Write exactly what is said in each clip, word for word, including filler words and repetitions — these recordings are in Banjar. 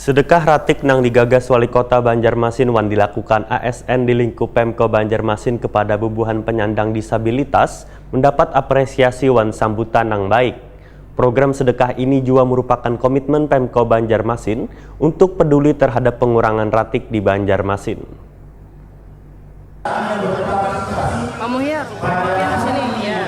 Sedekah ratik nang digagas Wali Kota Banjarmasin wan dilakukan A S N di lingkup Pemko Banjarmasin kepada bubuhan penyandang disabilitas mendapat apresiasi wan sambutan nang baik. Program sedekah ini jua merupakan komitmen Pemko Banjarmasin untuk peduli terhadap pengurangan ratik di Banjarmasin. Mamuhir, mamuhir sini. Ya.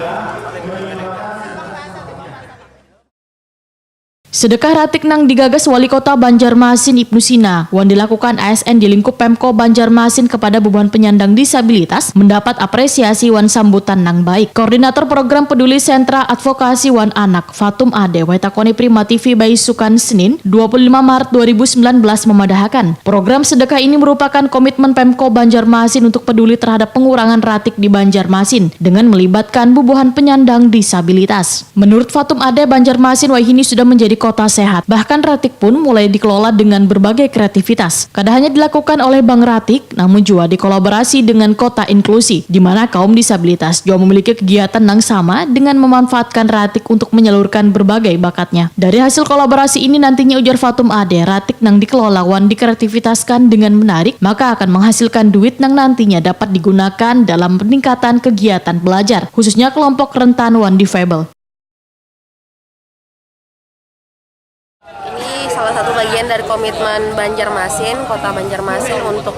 Sedekah ratik nang digagas Wali Kota Banjarmasin Ibnu Sina wan dilakukan A S N di lingkup Pemko Banjarmasin kepada bubuhan penyandang disabilitas mendapat apresiasi wan sambutan nang baik. Koordinator Program Peduli Sentra Advokasi wan Anak, Fatum Ade, waitakoni Prima T V baisukan Senin, dua puluh lima Maret dua ribu sembilan belas memadahakan, program sedekah ini merupakan komitmen Pemko Banjarmasin untuk peduli terhadap pengurangan ratik di Banjarmasin dengan melibatkan bubuhan penyandang disabilitas. Menurut Fatum Ade, Banjarmasin wahini sudah menjadi kota sehat. Bahkan ratik pun mulai dikelola dengan berbagai kreativitas. Kada hanya dilakukan oleh Bank Ratik, namun jua dikolaborasi dengan Kota Inklusi, di mana kaum disabilitas jua memiliki kegiatan nang sama dengan memanfaatkan ratik untuk menyalurkan berbagai bakatnya. Dari hasil kolaborasi ini nantinya, ujar Fatum Ade, ratik nang dikelola wan dikreativitaskan dengan menarik, maka akan menghasilkan duit nang nantinya dapat digunakan dalam peningkatan kegiatan belajar, khususnya kelompok rentan wan difabel. Ini salah satu bagian dari komitmen Banjarmasin, Kota Banjarmasin untuk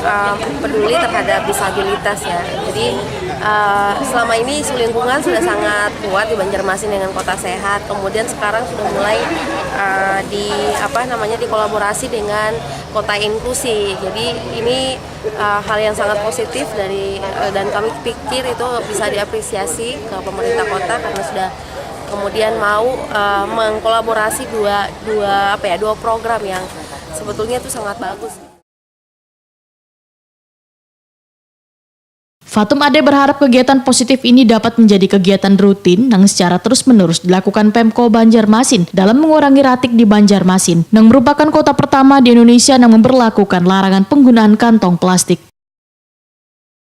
uh, peduli terhadap disabilitas ya. Jadi uh, selama ini isu lingkungan sudah sangat kuat di Banjarmasin dengan kota sehat. Kemudian sekarang sudah mulai uh, di apa namanya dikolaborasi dengan kota inklusi. Jadi ini uh, hal yang sangat positif dari uh, dan kami pikir itu bisa diapresiasi ke pemerintah kota karena sudah kemudian mau uh, mengkolaborasi dua dua apa ya dua program yang sebetulnya itu sangat bagus. Fatum Ade berharap kegiatan positif ini dapat menjadi kegiatan rutin nang secara terus-menerus dilakukan Pemko Banjarmasin dalam mengurangi ratik di Banjarmasin, nang merupakan kota pertama di Indonesia nang memberlakukan larangan penggunaan kantong plastik.